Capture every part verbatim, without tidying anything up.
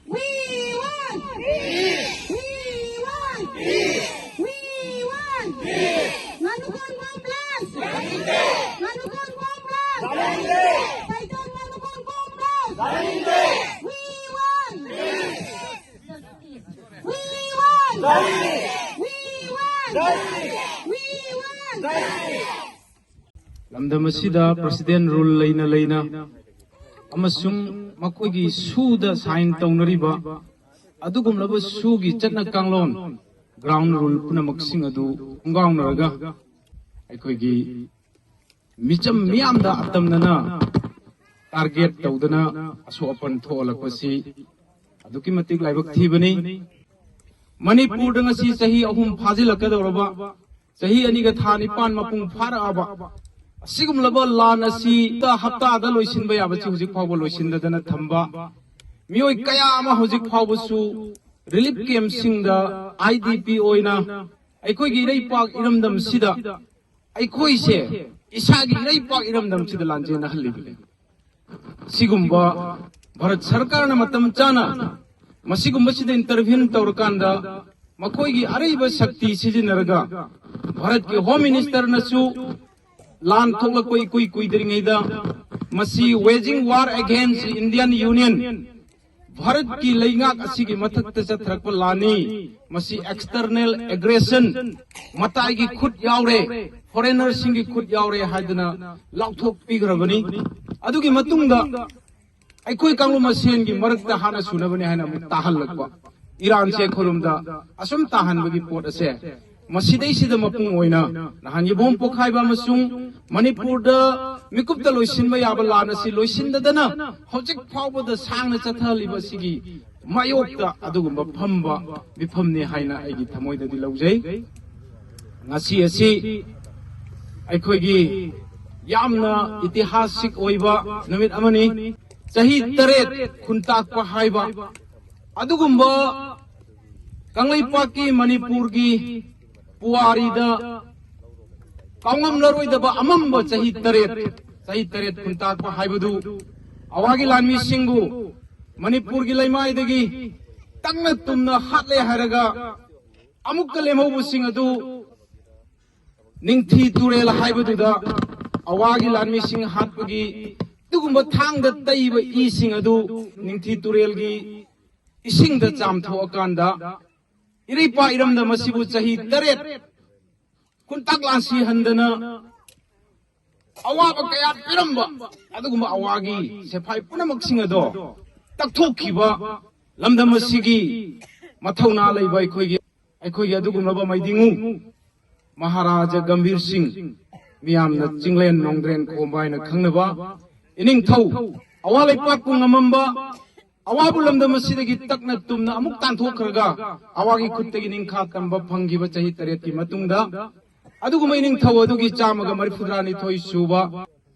We want! We want! We want! Nganukon Congress! Nganukon Congress! Saiton Nganukon Congress! We want! We want! We want! We want! ꯂꯝꯗꯝ ꯑꯁꯤꯗ president rule ꯂꯩꯅ ꯂꯩꯅ ꯑꯃꯁꯨꯡ ꯃꯈꯣꯏꯒꯤ ꯁꯨꯗ sign ꯇꯧꯅꯔꯤꯕ ꯑꯗꯨꯒꯨꯝꯂꯕ ꯁꯨꯒꯤ ꯆꯠꯅ ꯀꯥꯡꯂꯣꯟ, ꯒ꯭ꯔꯥꯎꯟ ꯔꯨꯜ ꯄꯨꯝꯅꯃꯛꯁꯤꯡ ꯑꯗꯨ ꯈꯣꯡꯒꯥꯎꯅꯔꯒ ꯑꯩꯈꯣꯏꯒꯤ ꯃꯤꯆꯝ ꯃꯤꯌꯥꯝꯗ ꯑꯇꯝꯅꯅ ꯇꯥꯔꯒꯦꯠ ꯇꯧꯗꯅ ꯑꯁꯣꯛ ꯑꯄꯟ ꯊꯣꯛꯍꯜꯂꯛꯄꯁꯤ ꯑꯗꯨꯛꯀꯤ ꯃꯇꯤꯛ ꯂꯥꯏꯕꯛ ꯊꯤꯕꯅꯤ꯫ ꯃꯅꯤꯄꯨꯔꯗ ꯉꯁꯤ ꯆꯍꯤ ꯑꯍꯨꯝ ꯐꯥꯖꯤꯜꯂꯛꯀꯗꯧꯔꯕ, ꯆꯍꯤ ꯑꯅꯤꯒ ꯊꯥ ꯅꯤꯄꯥꯟ ꯃꯄꯨꯡ ꯐꯥꯔꯛꯑꯕ ꯑꯁꯤꯒꯨꯝꯂꯕ ꯂꯥꯟ ꯑꯁꯤ ꯍꯞꯇꯥꯗ ꯂꯣꯏꯁꯤꯟꯕ ꯌꯥꯕꯁꯤ ꯍꯧꯖꯤꯛ ꯐꯥꯎꯕ ꯂꯣꯏꯁꯤꯟꯗꯗꯅ ꯊꯝꯕ, ꯃꯤꯑꯣꯏ ꯀꯌꯥ ꯑꯃ ꯍꯧꯖꯤꯛ ꯐꯥꯎꯕꯁꯨ ꯔꯤꯂꯤꯐ ꯀꯦꯝꯞꯁꯤꯡꯗ ꯑꯥꯏ ꯗꯤ ꯄꯤ ꯑꯣꯏꯅ ꯑꯩꯈꯣꯏꯒꯤ ꯏꯔꯩꯄꯥꯛ ꯏꯔꯝꯗꯝꯁꯤꯗ ꯑꯩꯈꯣꯏꯁꯦ ꯏꯁꯥꯒꯤ ꯏꯔꯩꯄꯥꯛ ꯏꯔꯝꯗꯝꯁꯤꯗ ꯂꯥꯟꯖꯦꯟꯅꯍꯜꯂꯤꯕꯅꯤ꯫ ꯁꯤꯒꯨꯝꯕ ꯚꯥꯔꯠ ꯁꯔꯀꯥꯔꯅ ꯃꯇꯝ ꯆꯥꯅ ꯃꯁꯤꯒꯨꯝꯕꯁꯤꯗ ꯏꯟꯇꯔꯚꯤꯟ ꯇꯧꯔꯀꯥꯟꯗ ꯃꯈꯣꯏꯒꯤ ꯑꯔꯩꯕ ꯁꯛꯇꯤ ꯁꯤꯖꯤꯟꯅꯔꯒ ꯚꯥꯔꯠꯀꯤ ꯍꯣꯝ ꯃꯤꯅꯤꯁꯇꯔꯅꯁꯨ ꯂꯥꯟ ꯊꯣꯛꯂꯛꯄ ꯏꯀꯨꯏ ꯀꯨꯏꯗ꯭ꯔꯤꯉꯩꯗ ꯃꯁꯤ waging war against Indian Union, ꯚꯥꯔꯠꯀꯤ ꯂꯩꯉꯥꯛ ꯑꯁꯤꯒꯤ ꯃꯊꯛꯇ ꯆꯠꯊꯔꯛꯄ ꯂꯥꯟꯅꯤ, ꯃꯁꯤ external aggression, ꯃꯇꯥꯏꯒꯤ ꯈꯨꯠ ꯌꯥꯎꯔꯦ, ꯐꯣꯔꯦꯅꯔꯁꯤꯡꯒꯤ ꯈꯨꯠ ꯌꯥꯎꯔꯦ ꯍꯥꯏꯗꯨꯅ ꯂꯥꯎꯊꯣꯛꯄꯤꯈ꯭ꯔꯕꯅꯤ꯫ ꯑꯗꯨꯒꯤ ꯃꯇꯨꯡꯗ ꯑꯩꯈꯣꯏ ꯀꯥꯡꯂꯨꯞ ꯃꯁꯦꯟꯒꯤ ꯃꯔꯛꯇ ꯍꯥꯠꯅ ꯁꯨꯅꯕꯅꯤ ꯍꯥꯏꯅ ꯑꯃꯨꯛ ꯇꯥꯍꯜꯂꯛꯄ, ꯏꯔꯥꯟꯁꯦ ꯑꯩꯈꯣꯏꯔꯣꯝꯗ ꯑꯁꯨꯝ ꯇꯥꯍꯟꯕꯒꯤ ꯄꯣꯠ ꯑꯁꯦ ꯃꯁꯤꯗꯩꯁꯤꯗ ꯃꯄꯨꯡ ꯑꯣꯏꯅ ꯅꯍꯥꯟꯒꯤ ꯕꯣꯝ ꯄꯣꯈꯥꯏꯕ ꯑꯃꯁꯨꯡ ꯃꯅꯤꯄꯨꯔꯗ ꯃꯤꯀꯨꯞꯇ ꯂꯣꯏꯁꯤꯟꯕ ꯌꯥꯕ ꯂꯥꯟ ꯑꯁꯤ ꯂꯣꯏꯁꯤꯟꯗꯗꯅ ꯍꯧꯖꯤꯛ ꯐꯥꯎꯕꯗ ꯁꯥꯡꯅ ꯆꯠꯊꯍꯜꯂꯤꯕ ꯑꯁꯤꯒꯤ ꯃꯥꯌꯣꯛꯇ ꯑꯗꯨꯒꯨꯝꯕ ꯐꯝꯕ ꯃꯤꯐꯝꯅꯤ ꯍꯥꯏꯅ ꯑꯩꯒꯤ ꯊꯃꯣꯏꯗꯗꯤ ꯂꯧꯖꯩ꯫ ꯉꯁꯤ ꯑꯁꯤ ꯑꯩꯈꯣꯏꯒꯤ ꯌꯥꯝꯅ ꯏꯇꯤꯍꯥꯁꯤꯛ ꯑꯣꯏꯕ ꯅꯨꯃꯤꯠ ꯑꯃꯅꯤ꯫ ꯆꯍꯤ ꯇꯔꯦꯠ ꯈꯨꯟꯇꯥꯛꯄ ꯍꯥꯏꯕ ꯑꯗꯨꯒꯨꯝꯕ ꯀꯪꯂꯩꯄꯥꯛꯀꯤ ꯃꯅꯤꯄꯨꯔꯒꯤ ꯄꯨꯋꯥꯔꯤꯗ ꯀꯥꯎꯉꯝꯂꯔꯣꯏꯗꯕ ꯑꯃꯝꯕ ꯆꯍꯤ ꯇꯔꯦꯠ, ꯆꯍꯤ ꯇꯔꯦꯠ ꯈꯨꯟꯇꯥꯛꯄ ꯍꯥꯏꯕꯗꯨ ꯑꯋꯥꯒꯤ ꯂꯥꯟꯃꯤꯁꯤꯡꯕꯨ ꯃꯅꯤꯄꯨꯔꯒꯤ ꯂꯩꯃꯥꯏꯗꯒꯤ ꯇꯛꯅ ꯇꯨꯝꯅ ꯍꯥꯠꯂꯦ ꯍꯥꯏꯔꯒ ꯑꯃꯨꯛꯀ ꯂꯦꯝꯍꯧꯕꯁꯤꯡ ꯑꯗꯨ ꯅꯤꯡꯊꯤ ꯇꯨꯔꯦꯜ ꯍꯥꯏꯕꯗꯨꯗ ꯑꯋꯥꯒꯤ ꯂꯥꯟꯃꯤꯁꯤꯡ ꯍꯥꯠꯄꯒꯤ ꯑꯗꯨꯒꯨꯝꯕ ꯊꯥꯡꯗ ꯇꯩꯕ ꯏꯁꯤꯡ ꯑꯗꯨ ꯅꯤꯡꯊꯤ ꯇꯨꯔꯦꯜꯒꯤ ꯏꯁꯤꯡꯗ ꯆꯥꯝꯊꯣꯛꯑꯀꯥꯟꯗ ꯏꯔꯩꯄꯥꯛ ꯏꯔꯝꯗꯝ ꯑꯁꯤꯕꯨ ꯆꯍꯤ ꯇꯔꯦꯠ ꯈꯨꯟꯇꯥꯛ ꯂꯥꯟꯁꯤ ꯍꯟꯗꯅ ꯑꯋꯥꯕ ꯀꯌꯥ ꯄꯤꯔꯝꯕ ꯑꯗꯨꯒꯨꯝꯕ ꯑꯋꯥꯒꯤ ꯁꯦꯐꯥꯏ ꯄꯨꯝꯅꯃꯛꯁꯤꯡ ꯑꯗꯣ ꯇꯛꯊꯣꯛꯈꯤꯕ ꯂꯝꯗꯝ ꯑꯁꯤꯒꯤ ꯃꯊꯧꯅꯥ ꯂꯩꯕ ꯑꯩꯈꯣꯏꯒꯤ, ꯑꯩꯈꯣꯏꯒꯤ ꯑꯗꯨꯒꯨꯝꯂꯕ ꯃꯩꯗꯤꯡꯉꯨ ꯃꯍꯥꯔꯥꯖꯥ ꯒꯝꯚꯤꯔ ꯁꯤꯡ, ꯃꯤꯌꯥꯝꯅ ꯆꯤꯡꯂꯦꯟ ꯅꯣꯡꯗ꯭ꯔꯦꯟ ꯈꯣꯝꯕ ꯍꯥꯏꯅ ꯈꯪꯅꯕ ꯏꯅꯤꯡꯊꯧ, ꯑꯋꯥ ꯂꯩꯄꯥꯛꯄꯨ ꯉꯝꯃꯝꯕ, ꯑꯋꯥꯕ ꯂꯝꯗꯝ ꯑꯁꯤꯗꯒꯤ ꯇꯛꯅ ꯇꯨꯝꯅ ꯑꯃꯨꯛ ꯇꯥꯟꯊꯣꯛꯈ꯭ꯔꯒ ꯑꯋꯥꯒꯤ ꯈꯨꯠꯇꯒꯤ ꯅꯤꯡꯈꯥ ꯇꯝꯕ ꯐꯪꯈꯤꯕ ꯆꯍꯤ ꯇꯔꯦꯠꯀꯤ ꯃꯇꯨꯡꯗ ꯑꯗꯨꯒꯨꯝꯕ ꯏꯅꯤꯡꯊꯧ ꯑꯗꯨꯒꯤ ꯆꯥꯝꯃꯒ ꯃꯔꯤꯐꯨꯇꯔꯥꯅꯤꯊꯣꯏ ꯁꯨꯕ,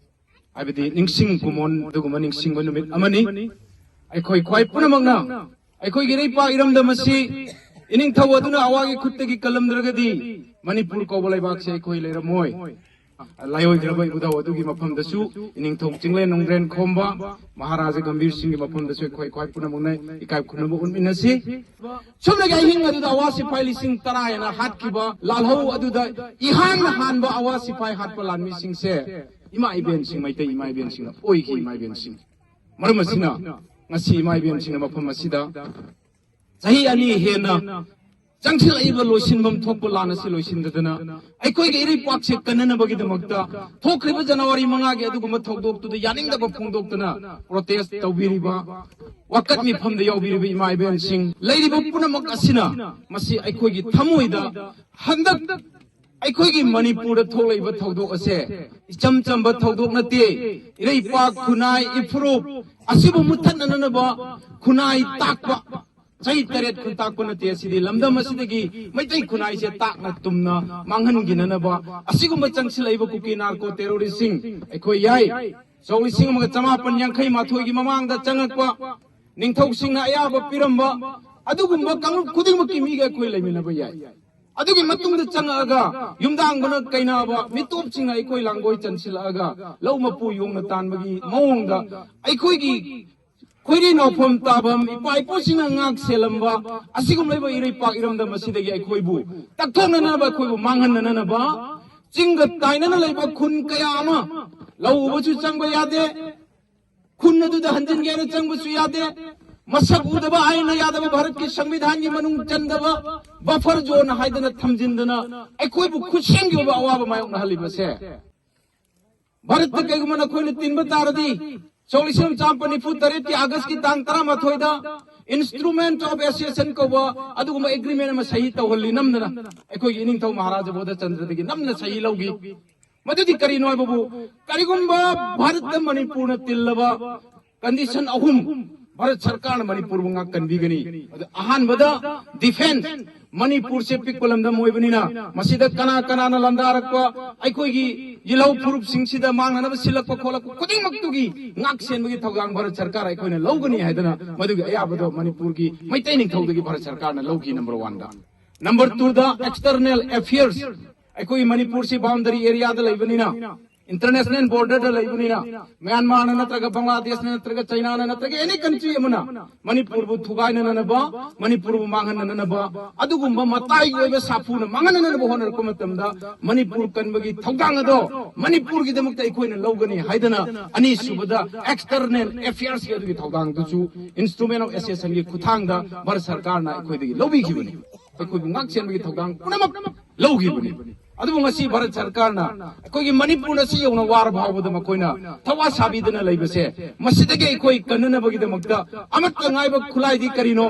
ꯍꯥꯏꯕꯗꯤ ꯅꯤꯡꯁꯤꯡ ꯀꯨꯃꯣꯟ ꯑꯗꯨꯒꯨꯝꯕ ꯅꯤꯡꯁꯤꯡꯕ ꯅꯨꯃꯤꯠ ꯑꯃꯅꯤ꯫ ꯑꯩꯈꯣꯏ ꯈ꯭ꯋꯥꯏ ꯄꯨꯝꯅꯃꯛꯅ ꯑꯩꯈꯣꯏꯒꯤ ꯏꯔꯩꯄꯥꯛ ꯏꯔꯝꯗꯝ ꯑꯁꯤ ꯏꯅꯤꯡꯊꯧ ꯑꯗꯨꯅ ꯑꯋꯥꯒꯤ ꯈꯨꯠꯇꯒꯤ ꯀꯜꯂꯝꯗ꯭ꯔꯒꯗꯤ ꯃꯅꯤꯄꯨꯔ ꯀꯧꯕ ꯂꯩꯕꯥꯛꯁꯦ ꯑꯩꯈꯣꯏ ꯂꯩꯔꯝꯃꯣꯏ꯫ ꯂꯥꯏꯑꯣꯏꯈ꯭ꯔꯕ ꯏꯕꯨꯙꯧ ꯑꯗꯨꯒꯤ ꯃꯐꯝꯗꯁꯨ, ꯏꯅꯤꯡꯊꯧ ꯆꯤꯡꯂꯦꯟ ꯅꯣꯡꯗ꯭ꯔꯦꯟ ꯈꯣꯝꯕ ꯃꯍꯥꯔꯥꯖꯥ ꯒꯝꯚꯤꯔ ꯁꯤꯡꯒꯤ ꯃꯐꯝꯗꯁꯨ ꯑꯩꯈꯣꯏ ꯈ꯭ꯋꯥꯏ ꯄꯨꯝꯅꯃꯛꯅ ꯏꯀꯥꯏ ꯈꯨꯝꯅꯕ ꯎꯠꯃꯤꯟꯅꯁꯤ꯫ ꯁꯨꯞꯅꯒꯤ ꯑꯍꯤꯡ ꯑꯗꯨꯗ ꯑꯋꯥ ꯁꯤꯐꯥꯏ ꯂꯤꯁꯤꯡ ꯇꯔꯥ ꯍꯦꯟꯅ ꯍꯥꯠꯈꯤꯕ, ꯂꯥꯜꯍꯧ ꯑꯗꯨꯗ ꯏꯍꯥꯟ ꯍꯥꯟꯕ ꯑꯋꯥ ꯁꯤꯐꯥꯏ ꯍꯥꯠꯄ ꯂꯥꯟꯃꯤꯁꯤꯡꯁꯦ ꯏꯃꯥ ꯏꯕꯦꯟꯁꯤꯡ, ꯃꯩꯇꯩ ꯏꯃꯥ ꯏꯕꯦꯟꯁꯤꯡꯅ ꯑꯣꯏꯈꯤ꯫ ꯏꯃꯥ ꯏꯕꯦꯟꯁꯤꯡ, ꯃꯔꯝ ꯑꯁꯤꯅ ꯉꯁꯤ ꯏꯃꯥ ꯏꯕꯦꯟꯁꯤꯡꯅ ꯃꯐꯝ ꯑꯁꯤꯗ ꯆꯍꯤ ꯑꯅꯤ ꯍꯦꯟꯅ ꯆꯪꯁꯤꯜꯂꯛꯏꯕ ꯂꯣꯏꯁꯤꯟꯐꯝ ꯊꯣꯛꯄ ꯂꯥꯟ ꯑꯁꯤ ꯂꯣꯏꯁꯤꯟꯗꯗꯅ ꯑꯩꯈꯣꯏꯒꯤ ꯏꯔꯩꯄꯥꯛꯁꯦ ꯀꯟꯅꯅꯕꯒꯤꯗꯃꯛꯇ ꯊꯣꯛꯈ꯭ꯔꯤꯕ ꯖꯅꯋꯥꯔꯤ ꯃꯉꯥꯒꯤ ꯑꯗꯨꯒꯨꯝꯕ ꯊꯧꯗꯣꯛꯇꯨꯗ ꯌꯥꯅꯤꯡꯗꯕ ꯐꯣꯡꯗꯣꯛꯇꯨꯅ ꯄ꯭ꯔꯣꯇꯦꯁ ꯇꯧꯕꯤꯔꯤꯕ, ꯋꯥꯀꯠ ꯃꯤꯐꯝꯗ ꯌꯥꯎꯕꯤꯔꯤꯕ ꯏꯃꯥ ꯏꯕꯦꯟꯁꯤꯡ, ꯂꯩꯔꯤꯕ ꯄꯨꯝꯅꯃꯛ ꯑꯁꯤꯅ ꯃꯁꯤ ꯑꯩꯈꯣꯏꯒꯤ ꯊꯃꯣꯏꯗ ꯍꯟꯗꯛ ꯑꯩꯈꯣꯏꯒꯤ ꯃꯅꯤꯄꯨꯔꯗ ꯊꯣꯛꯂꯛꯏꯕ ꯊꯧꯗꯣꯛ ꯑꯁꯦ ꯏꯆꯝ ꯆꯝꯕ ꯊꯧꯗꯣꯛ ꯅꯠꯇꯦ꯫ ꯏꯔꯩꯄꯥꯛ, ꯈꯨꯟꯅꯥꯏ, ꯏꯐꯨꯔꯨꯞ ꯑꯁꯤꯕꯨ ꯃꯨꯠꯊꯠꯅꯅꯕ ꯈꯨꯟꯅꯥꯏ ꯇꯥꯛꯄ, ꯆꯍꯤ ꯇꯔꯦꯠ ꯈꯨꯟꯇꯥꯛꯄ ꯅꯠꯇꯦ꯫ ꯑꯁꯤꯗꯤ ꯂꯝꯗꯝ ꯑꯁꯤꯗꯒꯤ ꯃꯩꯇꯩ ꯈꯨꯟꯅꯥꯏꯁꯦ ꯇꯥꯛꯅ ꯇꯨꯝꯅ ꯃꯥꯡꯍꯟꯈꯤꯅꯅꯕ ꯑꯁꯤꯒꯨꯝꯕ ꯆꯪꯁꯤꯜꯂꯛꯏꯕ ꯀꯨꯀꯤ ꯅꯥꯔꯀꯣ ꯇꯦꯔꯣꯔꯤꯁꯁꯤꯡ ꯑꯩꯈꯣꯏ ꯌꯥꯏ꯫ ꯁꯣꯛ ꯂꯤꯁꯤꯡ ꯑꯃꯒ ꯆꯃꯥꯄꯟ ꯌꯥꯡꯈꯩ ꯃꯥꯊꯣꯏꯒꯤ ꯃꯃꯥꯡꯗ ꯆꯪꯉꯛꯄ ꯅꯤꯡꯊꯧꯁꯤꯡꯅ ꯑꯌꯥꯕ ꯄꯤꯔꯝꯕ ꯑꯗꯨꯒꯨꯝꯕ ꯀꯥꯡꯂꯨꯞ ꯈꯨꯗꯤꯡꯃꯛꯀꯤ ꯃꯤꯒ ꯑꯩꯈꯣꯏ ꯂꯩꯃꯤꯟꯅꯕ ꯌꯥꯏ꯫ ꯑꯗꯨꯒꯤ ꯃꯇꯨꯡꯗ ꯆꯪꯉꯛꯑꯒ ꯌꯨꯝꯗꯥꯡꯕꯅ ꯀꯩꯅꯥꯕ ꯃꯤꯇꯣꯞꯁꯤꯡꯅ ꯑꯩꯈꯣꯏ ꯂꯥꯡꯒꯣꯏ ꯆꯟꯁꯤꯜꯂꯛꯑꯒ ꯂꯧ ꯃꯄꯨ ꯌꯣꯡꯅ ꯇꯥꯟꯕꯒꯤ ꯃꯑꯣꯡꯗ ꯑꯩꯈꯣꯏꯒꯤ ꯈꯣꯏꯔꯤ ꯅꯥꯎꯐꯝ ꯇꯥꯐꯝ ꯏꯄꯥ ꯏꯄꯨꯁꯤꯡꯅ ꯉꯥꯛ ꯁꯦꯜꯂꯝꯕ ꯑꯁꯤꯒꯨꯝꯂꯕ ꯏꯔꯩꯄꯥꯛ ꯏꯔꯝꯗꯝ ꯑꯁꯤꯗꯒꯤ ꯑꯩꯈꯣꯏꯕꯨ ꯇꯛꯊꯣꯛꯅꯅꯕ, ꯑꯩꯈꯣꯏꯕꯨ ꯃꯥꯡꯍꯟꯅꯅꯕ ꯆꯤꯡꯒ ꯇꯥꯏꯅꯅ ꯂꯩꯕ ꯈꯨꯟ ꯀꯌꯥ ꯑꯃ ꯂꯧ ꯎꯕꯁꯨ ꯆꯪꯕ ꯌꯥꯗꯦ, ꯈꯨꯟ ꯑꯗꯨꯗ ꯍꯟꯖꯤꯟꯒꯦ ꯍꯥꯏꯅ ꯆꯪꯕꯁꯨ ꯌꯥꯗꯦ, ꯃꯁꯛ ꯎꯗꯕ, ꯑꯥꯏꯟꯅ ꯌꯥꯗꯕ, ꯚꯥꯔꯠꯀꯤ ꯁꯪꯕꯤꯙꯥꯟꯒꯤ ꯃꯅꯨꯡ ꯆꯟꯗꯕ ꯕꯐꯔ ꯖꯣꯟ ꯍꯥꯏꯗꯅ ꯊꯝꯖꯤꯟꯗꯅ ꯑꯩꯈꯣꯏꯕꯨ ꯈꯨꯠꯁꯦꯝꯒꯤ ꯑꯣꯏꯕ ꯑꯋꯥꯕ ꯃꯥꯌꯣꯛꯅꯍꯜꯂꯤꯕꯁꯦ ꯚꯥꯔꯠꯇ ꯀꯩꯒꯨꯝꯕ ꯅꯈꯣꯏꯅ ꯇꯤꯟꯕ ꯇꯥꯔꯗꯤ, ꯁꯣꯛ ꯂꯤꯁꯤꯡ ꯑꯃ ꯆꯥꯃꯥꯄꯟ ꯅꯤꯐꯨ ꯇꯔꯦꯠꯀꯤ ꯑꯥꯒꯁꯀꯤ ꯇꯥꯡ ꯇꯔꯥꯃꯥꯊꯣꯏꯗ Instrument of Association ꯀꯧꯕ ꯑꯗꯨꯒꯨꯝꯕ ꯑꯦꯒ꯭ꯔꯤꯃꯦꯟ ꯑꯃ ꯁꯍꯤ ꯇꯧꯍꯜꯂꯤ ꯅꯝꯗꯅ꯫ ꯑꯩꯈꯣꯏꯒꯤ ꯏꯅꯤꯡꯊꯧ ꯃꯍꯥꯔꯥꯖꯥ ꯕꯣꯙꯆꯟꯗ꯭ꯔꯗꯒꯤ ꯅꯝꯅ ꯁꯍꯤ ꯂꯧꯈꯤ꯫ ꯃꯗꯨꯗꯤ ꯀꯔꯤꯅꯣ ꯍꯥꯏꯕꯕꯨ, ꯀꯔꯤꯒꯨꯝꯕ ꯚꯥꯔꯠꯇ ꯃꯅꯤꯄꯨꯔꯅ ꯇꯤꯜꯂꯕ ꯀꯟꯗꯤꯁꯟ ꯑꯍꯨꯝ ꯚꯥꯔꯠ ꯁꯔꯀꯥꯔꯅ ꯃꯅꯤꯄꯨꯔꯕꯨ ꯉꯥꯛꯀꯟꯕꯤꯒꯅꯤ꯫ ꯑꯗꯨ ꯑꯍꯥꯟꯕꯗ ꯗꯤꯐꯦꯟꯁ, ꯃꯅꯤꯄꯨꯔꯁꯦ ꯄꯤꯛꯄ ꯂꯝꯗꯝ ꯑꯣꯏꯕꯅꯤꯅ ꯃꯁꯤꯗ ꯀꯅꯥ ꯀꯅꯥꯅ ꯂꯥꯟꯗꯥꯔꯛꯄ, ꯑꯩꯈꯣꯏꯒꯤ ꯏꯜꯍꯧ ꯐꯨꯔꯨꯞꯁꯤꯡꯁꯤꯗ ꯃꯥꯡꯅꯅꯕ ꯁꯤꯜꯂꯛꯄ ꯈꯣꯠꯂꯛꯄ ꯈꯨꯗꯤꯡꯃꯛꯇꯨꯒꯤ ꯉꯥꯛ ꯁꯦꯟꯕꯒꯤ ꯊꯧꯗꯥꯡ ꯚꯥꯔꯠ ꯁꯔꯀꯥꯔ ꯑꯩꯈꯣꯏꯅ ꯂꯧꯒꯅꯤ ꯍꯥꯏꯗꯅ ꯃꯗꯨꯒꯤ ꯑꯌꯥꯕꯗꯣ ꯃꯅꯤꯄꯨꯔꯒꯤ ꯃꯩꯇꯩ ꯅꯤꯡꯊꯧꯗꯒꯤ ꯚꯥꯔꯠ ꯁꯔꯀꯥꯔꯅ ꯂꯧꯈꯤ, ꯅꯝꯕꯔ ꯋꯥꯟꯗ꯫ ꯅꯝꯕꯔ ꯇꯨꯗ ꯑꯦꯛꯁꯇꯔꯅꯦꯜ ꯑꯦꯐꯤꯌꯔꯁ, ꯑꯩꯈꯣꯏ ꯃꯅꯤꯄꯨꯔꯁꯤ ꯕꯥꯎꯟꯗꯔꯤ ꯑꯦꯔꯤꯌꯥꯗ ꯂꯩꯕꯅꯤꯅ, ꯏꯟꯇꯔꯅꯦꯁꯅꯦꯜ ꯕꯣꯔꯗꯔꯗ ꯂꯩꯕꯅꯤꯅ, ꯃ꯭ꯌꯥꯟꯃꯥꯔꯅ ꯅꯠꯇ꯭ꯔꯒ ꯕꯪꯒ꯭ꯂꯥꯗꯦꯁꯅ ꯅꯠꯇ꯭ꯔꯒ ꯆꯩꯅꯥꯅ ꯅꯠꯇ꯭ꯔꯒ ꯑꯦꯅꯤ ꯀꯟꯇ꯭ꯔꯤ ꯑꯃꯅ ꯃꯅꯤꯄꯨꯔꯕꯨ ꯊꯨꯒꯥꯏꯅꯅꯕ, ꯃꯅꯤꯄꯨꯔꯕꯨ ꯃꯥꯡꯍꯟꯅꯅꯕ, ꯑꯗꯨꯒꯨꯝꯕ ꯃꯇꯥꯏꯒꯤ ꯑꯣꯏꯕ ꯁꯥꯐꯨꯅ ꯃꯥꯡꯍꯟꯅꯅꯕ ꯍꯣꯠꯅꯔꯛꯄ ꯃꯇꯝꯗ ꯃꯅꯤꯄꯨꯔ ꯀꯟꯕꯒꯤ ꯊꯧꯗꯥꯡ ꯑꯗꯣ ꯃꯅꯤꯄꯨꯔꯒꯤꯗꯃꯛꯇ ꯑꯩꯈꯣꯏꯅ ꯂꯧꯒꯅꯤ ꯍꯥꯏꯗꯅ ꯑꯅꯤꯁꯨꯕꯗ ꯑꯦꯛꯁꯇꯔꯅꯦꯜ ꯑꯦꯐꯤꯌꯔꯁꯀꯤ ꯑꯗꯨꯒꯤ ꯊꯧꯗꯥꯡꯗꯨꯁꯨ ꯏꯟꯁꯇ꯭ꯔꯨꯃꯦꯟ ꯑꯣꯐ ꯑꯦꯁꯣꯁꯤꯌꯦꯁꯟꯒꯤ ꯈꯨꯠꯊꯥꯡꯗ ꯚꯥꯔꯠ ꯁꯔꯀꯥꯔꯅ ꯑꯩꯈꯣꯏꯗꯒꯤ ꯂꯧꯕꯤꯈꯤꯕꯅꯤ꯫ ꯑꯩꯈꯣꯏꯕꯨ ꯉꯥꯛ ꯁꯦꯟꯕꯒꯤ ꯊꯧꯗꯥꯡ ꯄꯨꯝꯅꯃꯛ ꯂꯧꯈꯤꯕꯅꯤ꯫ ꯑꯗꯨꯕꯨ ꯉꯁꯤ ꯚꯥꯔꯠ ꯁꯔꯀꯥꯔꯅ ꯑꯩꯈꯣꯏꯒꯤ ꯃꯅꯤꯄꯨꯔ ꯑꯁꯤ ꯌꯧꯅ ꯋꯥꯔ ꯐꯥꯎꯕꯗ ꯃꯈꯣꯏꯅ ꯊꯋꯥ ꯁꯥꯕꯤꯗꯅ ꯂꯩꯕꯁꯦ, ꯃꯁꯤꯗꯒꯤ ꯑꯩꯈꯣꯏ ꯀꯟꯅꯅꯕꯒꯤꯗꯃꯛꯇ ꯑꯃꯠꯇ ꯉꯥꯏꯕ ꯈꯨꯠꯂꯥꯏꯗꯤ ꯀꯔꯤꯅꯣ?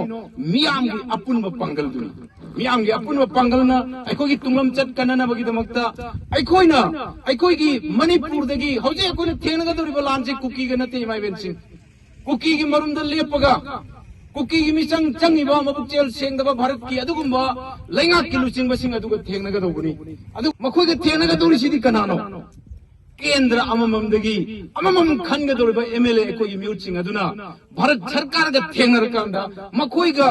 ꯃꯤꯌꯥꯝꯒꯤ ꯑꯄꯨꯟꯕ ꯄꯥꯡꯒꯜꯗꯨꯅꯤ꯫ ꯃꯤꯌꯥꯝꯒꯤ ꯑꯄꯨꯟꯕ ꯄꯥꯡꯒꯜꯅ ꯑꯩꯈꯣꯏꯒꯤ ꯇꯨꯡꯂꯝꯆꯠ ꯀꯟꯅꯅꯕꯒꯤꯗꯃꯛꯇ ꯑꯩꯈꯣꯏꯅ ꯑꯩꯈꯣꯏꯒꯤ ꯃꯅꯤꯄꯨꯔꯗꯒꯤ ꯍꯧꯖꯤꯛ ꯑꯩꯈꯣꯏꯅ ꯊꯦꯡꯅꯒꯗꯧꯔꯤꯕ ꯂꯥꯟꯁꯤ ꯀꯨꯀꯤꯒ ꯅꯠꯇꯦ, ꯏꯃꯥ ꯏꯕꯦꯟꯁꯤꯡ꯫ ꯀꯨꯀꯤꯒꯤ ꯃꯔꯨꯝꯗ ꯂꯦꯞꯄꯒ ꯀꯨꯀꯤꯒꯤ ꯃꯤꯆꯪ ꯆꯪꯉꯤꯕ ꯃꯕꯨꯛꯆꯦꯜ ꯁꯦꯡꯗꯕ ꯚꯥꯔꯠꯀꯤ ꯑꯗꯨꯒꯨꯝꯕ ꯂꯩꯉꯥꯛꯀꯤ ꯂꯨꯆꯤꯡꯕꯁꯤꯡ ꯑꯗꯨꯒ ꯊꯦꯡꯅꯒꯗꯧꯕꯅꯤ꯫ ꯑꯗꯨ ꯃꯈꯣꯏꯒ ꯊꯦꯡꯅꯒꯗꯧꯔꯤꯁꯤꯗꯤ ꯀꯅꯥꯅꯣ? ꯀꯦꯟꯗ꯭ꯔ ꯑꯃꯃꯝꯗꯒꯤ ꯑꯃꯃꯝ ꯈꯟꯒꯗꯧꯔꯤꯕ ꯑꯦꯝ ꯑꯦꯜ ꯑꯦ ꯑꯩꯈꯣꯏꯒꯤ ꯃꯤꯍꯨꯠꯁꯤꯡ ꯑꯗꯨꯅ ꯚꯥꯔꯠ ꯁꯔꯀꯥꯔꯒ ꯊꯦꯡꯅꯔꯀꯥꯟꯗ, ꯃꯈꯣꯏꯒ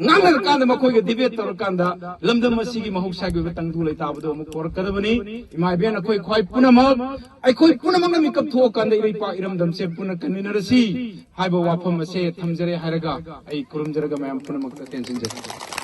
ꯉꯥꯡꯅꯔꯀꯥꯟꯗ, ꯃꯈꯣꯏꯒ ꯗꯤꯕꯦꯠ ꯇꯧꯔꯀꯥꯟꯗ ꯂꯝꯗꯝ ꯑꯁꯤꯒꯤ ꯃꯍꯧꯁꯥꯒꯤ ꯑꯣꯏꯕ ꯇꯪꯗꯨ ꯂꯩꯇꯥꯕꯗꯣ ꯑꯃꯨꯛ ꯄꯣꯔꯛꯀꯗꯕꯅꯤ꯫ ꯏꯃꯥ ꯏꯕꯦꯟ, ꯑꯩꯈꯣꯏ ꯈ꯭ꯋꯥꯏ ꯄꯨꯝꯅꯃꯛ, ꯑꯩꯈꯣꯏ ꯄꯨꯝꯅꯃꯛꯅ ꯃꯤꯀꯞ ꯊꯣꯛꯑꯀꯥꯟꯗ ꯏꯔꯩꯄꯥꯛ ꯏꯔꯝꯗꯝꯁꯦ ꯄꯨꯟꯅ ꯀꯟꯃꯤꯟꯅꯔꯁꯤ ꯍꯥꯏꯕ ꯋꯥꯐꯝ ꯑꯁꯦ ꯊꯝꯖꯔꯦ ꯍꯥꯏꯔꯒ ꯑꯩ ꯈꯨꯔꯨꯝꯖꯔꯒ ꯃꯌꯥꯝ ꯄꯨꯝꯅꯃꯛꯇ ꯇꯦꯟꯁꯤꯟꯖꯔꯤ꯫